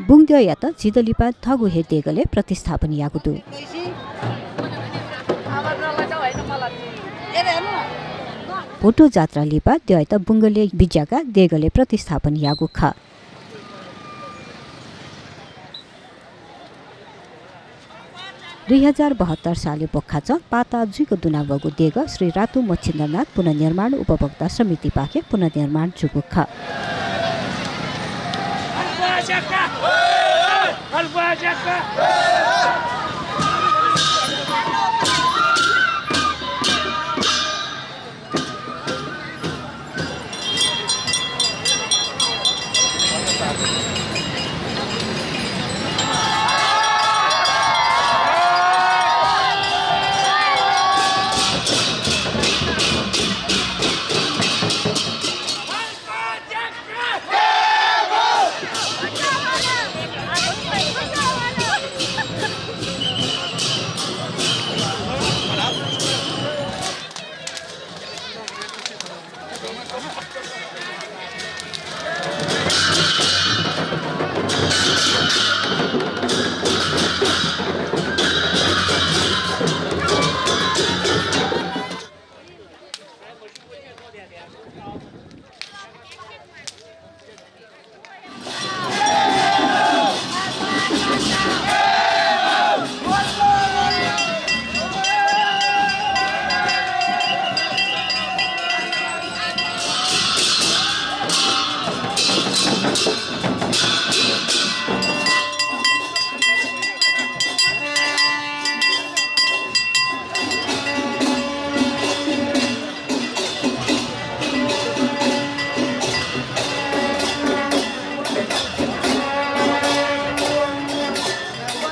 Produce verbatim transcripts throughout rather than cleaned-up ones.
बुंगद्यःयात झिदँ लिपा थःगु हे देगलय् प्रतिस्थापन याःगु दु। भोटो जात्रा लिपा द्यःयात बुंगलय् बिज्याकाः देगलय् प्रतिस्थापन याःगु खः। दुई हजार बहत्तर सालय् बोक्खाचं पाता जुइक दुना वःगु देगः श्री रातु मच्छिन्द्रनाथ पुनर्निर्माण उपभोक्ता समितिपाखें पुनर्निर्माण जूगु खः।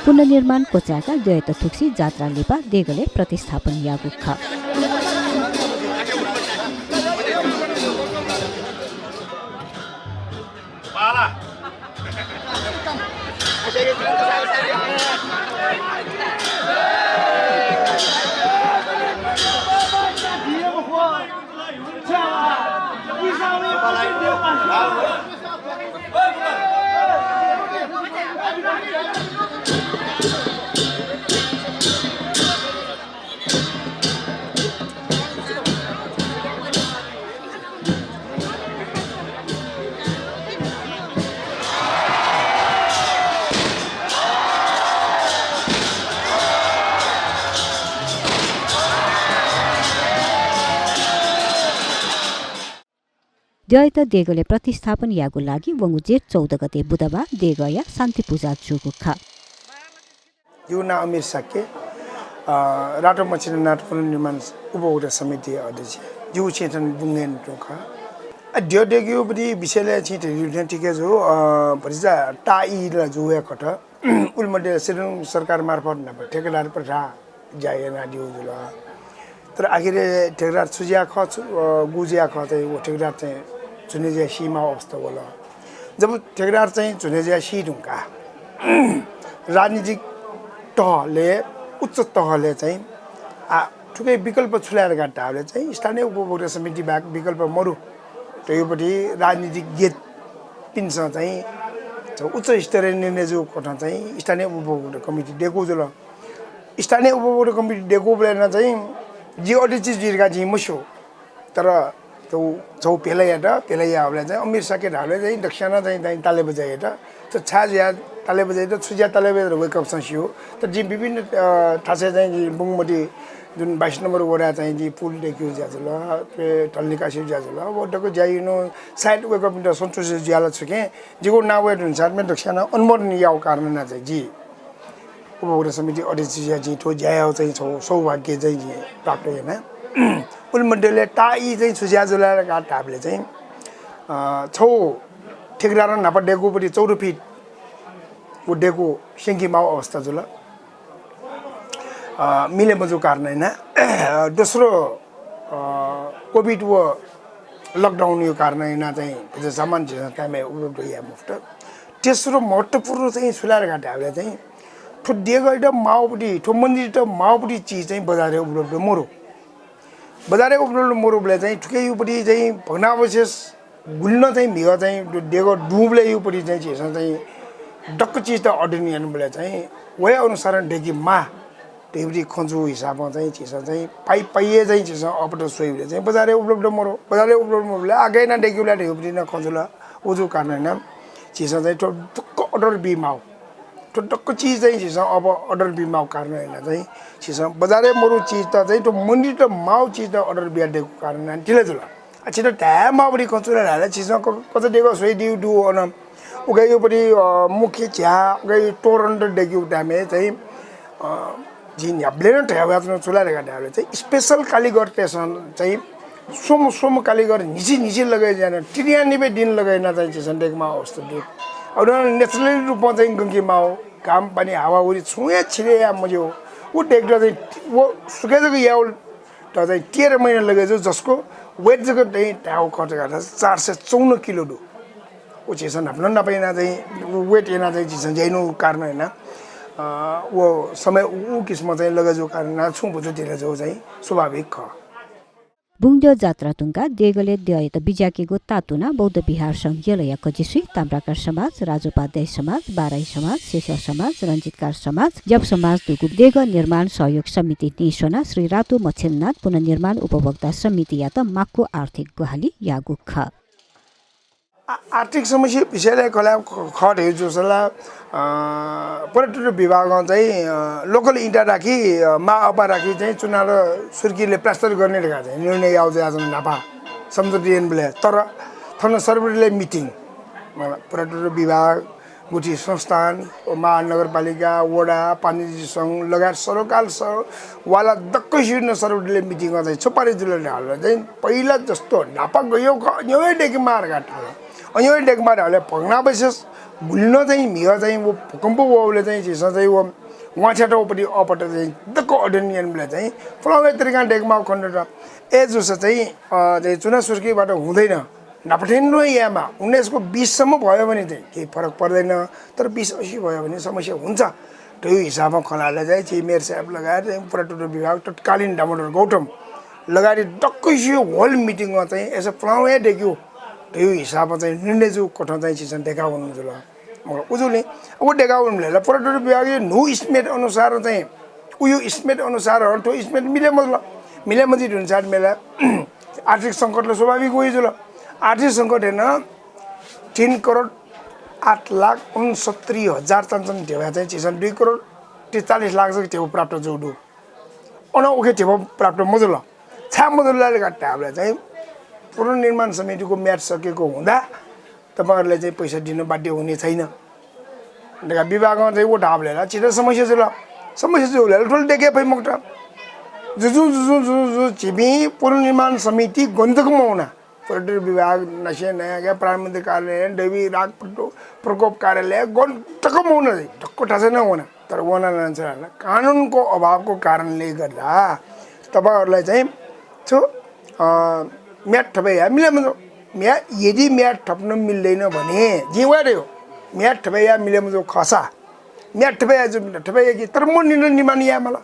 पुनर्निर्माण क्वचाय्काः द्यःयात थुगुसी जात्रा लिपा देगलय् प्रतिस्थापन याःगु खः। द्यःयात देगलय् प्रतिस्थापन यायेगु लागि वंगु जेठ चौध गते बुधबार देगःया शान्ति पुजा जूगु खः। जिगु नां अमिर शाक्य, अ, रातो मच्छिन्द्रनाथ पुनर्निर्माण उपभोक्ता समिति अध्यक्ष। जिगु छेँ थन बुंगय् नं खः। अ, द्यः देगूया विषयलय् छिं धयादीगु थें ठीक हे जू, अ, भतिचा ताःई ला जू वया खः। उलि मध्ये सिधुंगु सरकार मार्फत न्हापा ठेकेदार प्रथा ज्या यानादीगु जुल। तर आखिरय् ठेकेदार छु जुया खः, छु, अ, गु जुया खः चाहिँ व ठेकेदार चाहिँ झुने जुया सीमाः अवस्था वल। जब ठेकेदार चाहिँ झुने जुया सी धुंकाः राजनीतिक तहले, उच्च तहले चाहिँ आ, थुके विकल्प छु ला धकाः धाःबलय् चाहिँ स्थानीय उपभोक्ता समिति बाहेक विकल्प मरु। तयुपति राजनीतिक गेट पिन्सं चाहिँ उच्च स्तरीय निर्णय जूगु कथं चाहिँ स्थानीय उपभोक्ता कमिटी देकू जुल। स्थानीय उपभोक्ता कमिटी देकूबलय् नं चाहिँ जि अध्यक्ष जुइ धकाः जिं मस्यू। तर छौ, छौ भेला यात, भेला याःबलय् चाहिँ अमिर शाक्य धाःबलय् चाहिँ दक्वस्यां नं चाहिँ, चाहिँ ताले बजाय् यात। त छाय् जुया ताले बजाय् यात, छु जुया ताले बजाय् यात वय्कःपिन्सं स्यू। तर जिं विभिन्न, अ, थासय् चाहिँ जि बुंगमती जुन बाइस नम्बर वडा चाहिँ जि पुल देकू ज्या जुल, पे ढल निकासी ज्या जुल, व दक्व ज्या यानागु सायद वय्कःपिन्त सन्तुष्ट जुया ला छु खँ, जिगु नां वये धुंसां मेपिं दक्वस्यां नं अनुमोदन याःगु कारणं नं चाहिँ जि उपभोक्ता समिति अध्यक्ष जुया जिं थ्व ज्या यायेगु चाहिँ छौ सौभाग्य चाहिँ जिं प्राप्त याना। उलि मध्येले ताःई चाहिँ छु जुया जुल धकाः धाःबलय् चाहिँ, अ, छौ ठेकेदारं न्हापा देकूपति चौध फिट व देकू स्यंके माःगु अवस्था जुल। अ, मिले मजू कारणं याना। दोस्रो, अ, कोभिड व लकडाउनया कारणं याना चाहिँ सामान झीसं काय्म्ह उपलब्ध याये मफुत। तेस्रो महत्त्वपूर्ण चाहिँ छु ला धकाः धाःबलय् चाहिँ थ्व देगःयात माःगुपति, थ्व मन्दिरयात माःगुपति चिज चाहिँ बजारय् उपलब्ध मरु। बजारय् उपलब्ध मरुबलय् चाहिँ थुके युपति चाहिँ भग्नावशेष गुलिं चाहिँ म्हिगः चाहिँ देगः दुबलय् युपति चाहिँ झीसं चाहिँ दक्व चिजत अध्ययन यानाबलय् चाहिँ वया अनुसारं दय्केमाः धइगु खँ जूगु हिसाबं चाहिँ झीसं चाहिँ पाइ पाइए चाहिँ झीसं अपटर स्वइबलय् चाहिँ बजारय् उपलब्ध मरु। बजारय् उपलब्ध मरुबलय् आः गय् यानाः दय्केबलय् धइगु खँ जुल। उजु कारणं यानाः झीसं चाहिँ थ्व दक्व अर्डर बीमाः। थ्व दक्व चिज चाहिँ झीसं अब अर्डर बीमाःगु कारणं यानाः चाहिँ झीसं बजारय् मरु चिजत चाहिँ थ्व मन्दिरत माःगु चिजत अर्डर बियादीगु कारणं यानाः ढिला जुल। आ, छितः धायेमाःगु खँ छु धाःसा झीसं क-, कचा देगः स्वयादीगु दु अन। उकियापट्टि, अ, मुख्य झ्याः, उकिया तोरणत दय्केगु time-य् चाहिँ, अ, जिं न्ह्याबलें नं धयावयाच्वना छु ला धकाः धायेबलय् चाहिँ special कालिगरतय्सं चाहिँ स्वम्ह स्वम्ह कालिगर न्हिसि न्हिसि लगय् यानाः त्रियानब्बे दिन लगय् यानाः चाहिँ झीसं दय्केमाःगु अवस्था दु। अब नं naturally रूपं चाहिँ गंकेमाःगु, घाम पानी हावाहुरी छुं हे छिरे याये मज्यू। व दय्केत चाहिँ व सुखे जक यायेबलय् त चाहिँ तेह्र महिना लगे जू, जसको weight जक चाहिँ धायेगु खः धकाः धाःसा चार सय चौन्न किलो दु। व झीसं न्हापा नं न्हापा यानाः चाहिँ weight यानाः चाहिँ झीसं ज्या यानागु कारणं यानाः, अ, व समय उ, उ किसिमं चाहिँ लगे जूगु कारणं यानाः छुं भचा ढिला जूगु चाहिँ स्वाभाविक खः। बुंगद्यः जात्रा धुंकाः देगलय् द्यःयात बिज्याकेगु तातुना बौद्ध विहार संघ यलया कजिसुइ, ताम्राकार समाज, राजोपाध्याय समाज, बाराही समाज, शेषा समाज, रञ्जितकार समाज, ज्यापु समाज दुगु देगः निर्माण सहयोग समिति न्हिस्वनाः श्री रातु मछिन्द्रनाथ पुनर्निर्माण उपभोक्ता समितियात माक्व आर्थिक ग्वाहालि याःगु खः। आ-, आर्थिक समस्या विषयलय् कलाः ख-, खः धइगु जूसा ला, अ, पर्यटन विभागं चाहिँ, अ, local इँटा राखी, अ, माःअपा राखी चाहिँ चुनार सुर्कीलय् plaster गर्ने धकाः चाहिँ निर्णय याःगु जुयाच्वन न्हापा सम्झौता यानाबलय्। तर थन सर्वदलीय meeting, अ, पर्यटन विभाग, गुठी संस्थान, व महानगरपालिका, वडा, पानीजी संघ लगायत सर्वकाल स-, वाला दक्वसिनं सर्वदलीय meeting-य् चाहिँ छु पारित जुल धाःसा चाहिँ पहिला जस्तो न्हापा गय् खः, अन्यवय् दय्केमाः धकाः धाल। अन्यवय् दय्केमाः धाःबलय् भग्नावशेष गुलिनं चाहिँ म्हिगः चाहिँ व भूकम्प वःबलय् चाहिँ झीसं चाहिँ व वांछ्यात वःपट्टि अपटर चाहिँ दक्व अध्ययन यानाबलय् चाहिँ पुलांगु तरिकां दय्केमाःगु खनेदत। अय् जूसा चाहिँ, अ, चाहिँ चुना सुर्कीबाट हुँदैन। न्हापा थें नं यायेमाः। उन्नाइसको बिससम्म भयो भने चाहिँ केही फरक पर्दैन, तर बिस अस्सी भयो भने समस्या हुन्छ। धइगु हिसाबमा खँ ल्हाःबलय् चाहिँ झी मेयर साहेब लगायत चाहिँ पर्यटन विभाग तत्कालीन दामोदर गौतम लगायत दक्वसिया whole meeting-य् चाहिँ अय्सा पुलांगु हे दय्केगु धइगु हिसाबमा चाहिँ निर्णय जूगु कथं चाहिँ झीसं दय्काः वनागु जुल। मगर उजुलिं अब दय्काः वनाबलय् ला पर्यटन विभागया न्हू estimate अनुसार चाहिँ उयो estimate अनुसार हं थ्व estimate मिले मजुल। मिले मजुइ धुंसां मेला आर्थिक संकट ला स्वाभाविक वइ जुल। आर्थिक संकट यानाः तीन करोड आठ लाख उनसत्तरी हजार चानचान ध्यबा चाहिँ झीसं दुई करोड त्रिचालिस लाख जक ध्यबा प्राप्त जूगु दु। अन उखे ध्यबा प्राप्त मजुल। छाय् मजुल ला धकाः धाःबलय् चाहिँ पुनर्निर्माण समितिको म्याद सकेको हुँदा तपाईंहरूलाई चाहिँ पैसा दिन बाध्य हुने छैन धकाः विभागं चाहिँ व धाःबलय् ला झीत समस्या जुल। समस्या जुल ला थ्व ला दय्के फइ मखुत। जुजुं जुजुं जुजुं जुजुं झीपिं पुनर्निर्माण समिति गन तक मवना। पर्यटन विभाग नासिया नयाः प्रधानमन्त्री कार्यालय, दैवी राहत प्रको-, प्रकोप कार्यालय गन तक मवना, दक्व थासय् नं वना। तर वना नं छाय् ला कानुनको अभावको कारणले गर्दा तपाईंहरूलाई चाहिँ छु, अ, म्याद थपय् याये मिले मजू। म्या-, यदि म्याद थप्न मिल्दैन भने, जिं व धाये, म्याद थपय् याये मिले मजू खःसा, म्याद थपय् याये जू, थपय् याये कि, तर मन्दिर निर्माण याये माल।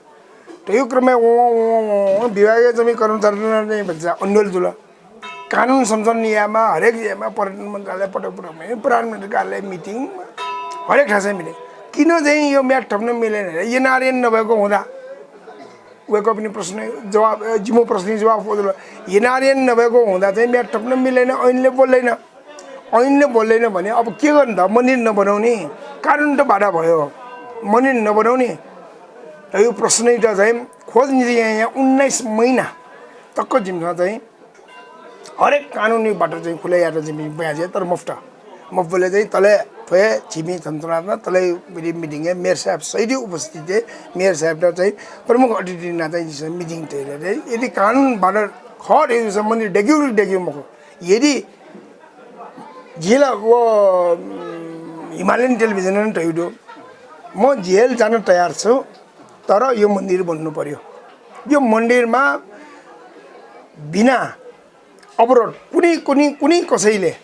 धइगु क्रमय् वं, वं, वं, वं, विभागीय जम्मै कर्मचारीत चाहिँ भचा अन्यल जुल। कानुन संशोधन यायेमाः, हरेक यायेमाः, पर्यटन मन्त्रालय पटक पटक, प्रधानमन्त्री कार्यालय meeting, हरेक थासय् meeting। किन चाहिँ यो म्याद थप्न मिलेन? एनआरएन नभएको हुँदा वय्कःपिनि प्रश्न जवाफ, अ, जिमि प्रश्न जवाफ हो जुल। एनआरएन नभएको हुँदा चाहिँ म्याद थप्न मिलेन, ऐनले बोल्दैन। ऐनले बोल्दैन भने अब के गर्ने त? मन्दिर नबनाउने, कानुन त बाधा भयो, मन्दिर नबनाउने। त यो प्रश्नयात चाहिँ खोज निति यहाँ, यहाँ उन्नाइस महिना तक जिमिसं चाहिँ हरेक कानुनी बाटो चाहिँ खुला यात जिमि बयाजे, तर मफुत। मफुबलय् चाहिँ तले थ्व हे झीपिं थन च्वनाच्वना, तले विधि meeting-य् मेयर साहेब सहित उपस्थित हे मेयर साहेबत चाहिँ प्रमुख अतिथि यानाः चाहिँ झीसं meeting तयाः चाहिँ यदि कानुन बाटो खः धइगु सम्बन्धी दय्केगु दय्केगु मखु। यदि जिं ला व, उम्, हिमालयन टेलिभिजनय् नं धयागु दु, म जेल जान तयार छु, तर यो मन्दिर बन्नु पर्‍यो। यो मन्दिरमा बिना अवरोध कुनै, कुनै, कुनै कसैले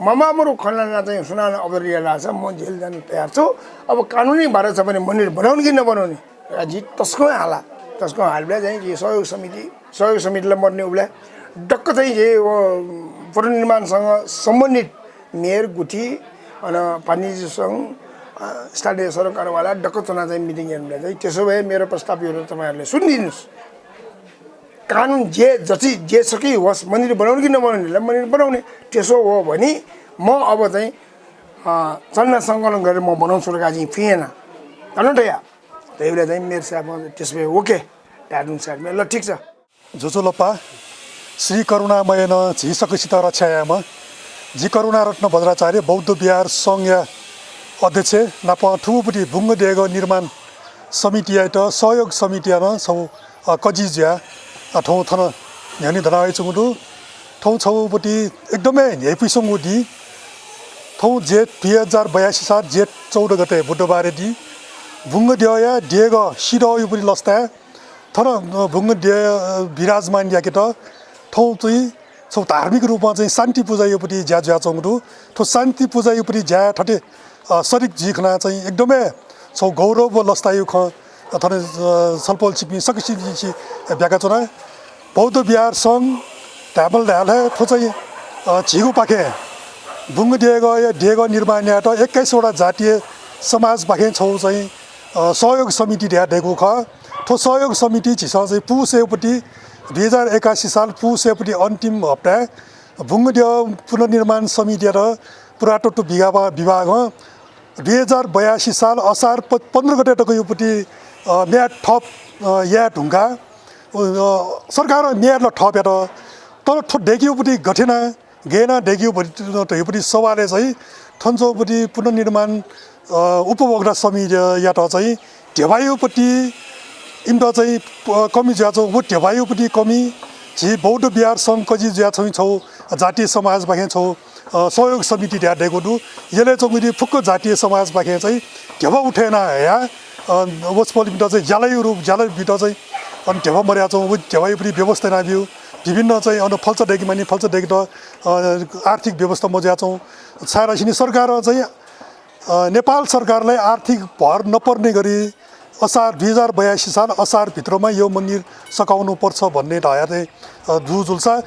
ममामरु खँ ल्हानाः चाहिँ सुनानं अवरोध यानाः धाःसा म जेल जान तयार छु। अब कानुनी बाटो छ भने मन्दिर बनाउने कि नबनाउने? अ, जिं तसकं हाला, तसकं हालेबलय् चाहिँ जिं सहयोग समिति, सहयोग समितिलाई मदुने उबलय् दक्व चाहिँ जिं व पुनर्निर्माणसँग सम्बन्धित मेयर गुठी, अन पानीजी संघ, स्थानीय सरोकारवाला दक्व च्वना चाहिँ मिटिङ यानाबलय् चाहिँ त्यसो भए मेरो प्रस्ताव यो तपाईँहरूले सुनिदिनुस्। कानुन जे जति जे छ कि होस्, मन्दिर बनाउने कि नबनाउने, ल मन्दिर बनाउने। त्यसो हो भने म अब चाहिँ चन्दा सङ्कलन गरेर म बनाउँछु धकाः चाहिँ फिएन। धनटया तैबले चाहिँ मेयर साहब त्यसो भए ओके धायेधुन साइडमा, ल ठीक छ। ज्वजलपा, श्री करुणामयनं झी सकसित रक्षा यायेमा। जि करुणारत्न बज्राचार्य, बौद्ध विहार संघया अध्यक्ष नाप थुगुपति बुंग देगः निर्माण समितियात सहयोग समितिया नं छौ कजि जुया थौ थन न्ह्यनि धना वइचुंगु दु। थौ छौपति एकदमै न्ह्यइपुइसंगु दी। थौ जेठ दुई हजार बयासी साल जेठ चौध गते बुधबारे दी। बुंग देगःया देगः सिधःयुपति लस्ताय् थन बुंग देगः विराजमान याकेत थौ चाहिँ छौ धार्मिक रूपमा चाहिँ शान्ति पूजायुपति ज्या जुयाचंगु दु। थौ शान्ति पूजायुपति ज्या थथे सरिक जी खना चाहिँ एकदमै छौ गौरव व लस्तायु खँ थन सल्पोल छिकपिं सकसित ब्याका च्वना। बौद्ध विहार संघ धायेबल धायेला थौ चाहिँ झीगु पाखे बुंग देगःया देगः निर्माण यायेत एक्काइसवटा जातीय समाज पाखें छौ चाहिँ सहयोग समिति धया दयेकु खः। थ्व सहयोग समिति झीसं चाहिँ पुसेपति दुई हजार एकासी साल पुसेपति अन्तिम हप्ताय् बुंग देगः पुनर्निर्माण समितियात पुरातत्व विभागं दुई हजार बयासी साल असार पन्ध्र गते तकयुपति म्याद थप याये धुंका। सरकारं म्याद ल थप यात, तर थ्व दयेकयुपति गथेना गय् याना दयेकयु धयुपति सवालय् चाहिँ थन च्वंपति पुनर्निर्माण उपभोक्ता समितियात चाहिँ धेबायुपति इमित चाहिँ कमी जुयाच्वं। व धेबायुपति कमी झी बौद्ध विहार संघ कजि जुयाच्वं छौ जातीय समाजपाखें छौ सहयोग समिति धया दयेकु दु। यलय् च्वंगु फुक्क जातीय समाजपाखें चाहिँ धेबा उठे याना हया वसपोलपिन्त चाहिँ ज्यालायु रूप ज्याला बित चाहिँ अन धेबा मर्याच्वं। व धेबायुपति व्यवस्था यानाब्यु। विभिन्न चाहिँ अन फल्चा दयेकेमानि फल्चा दयेकेत आर्थिक व्यवस्था मजुयाच्वं। छाय्‌धाःसा नि सरकारं चाहिँ नेपाल सरकारलाई आर्थिक भर नपर्ने गरी असार दुई हजार बयासी साल असारभित्रमा यो मन्दिर सकाउनुपर्छ भन्ने धया चाहिँ जू जुलसा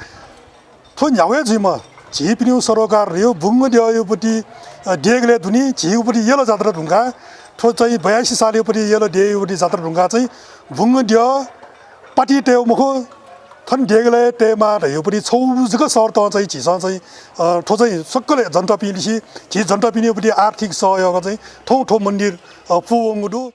थ्व न्ह्यावय् जुइमा झीपिनिउ सरोकार यो बुंग देगःयुपति देगलय् दुनि झीउपति यल जात्रा धुंका। थ्व चाहिँ बयासी सालयुपति यल देगःयुपति जात्रा धुंका चाहिँ बुंग देगः पाटी तयेउ मखु, थन देगलय् तयेमा धयुपति छौ जक शर्तं चाहिँ झीसं चाहिँ थ्व चाहिँ सक्कले जनतापिं लिसि झी जनतापिनिउपति आर्थिक सहयोग चाहिँ थौ थ्व मन्दिर पूवंगु दु।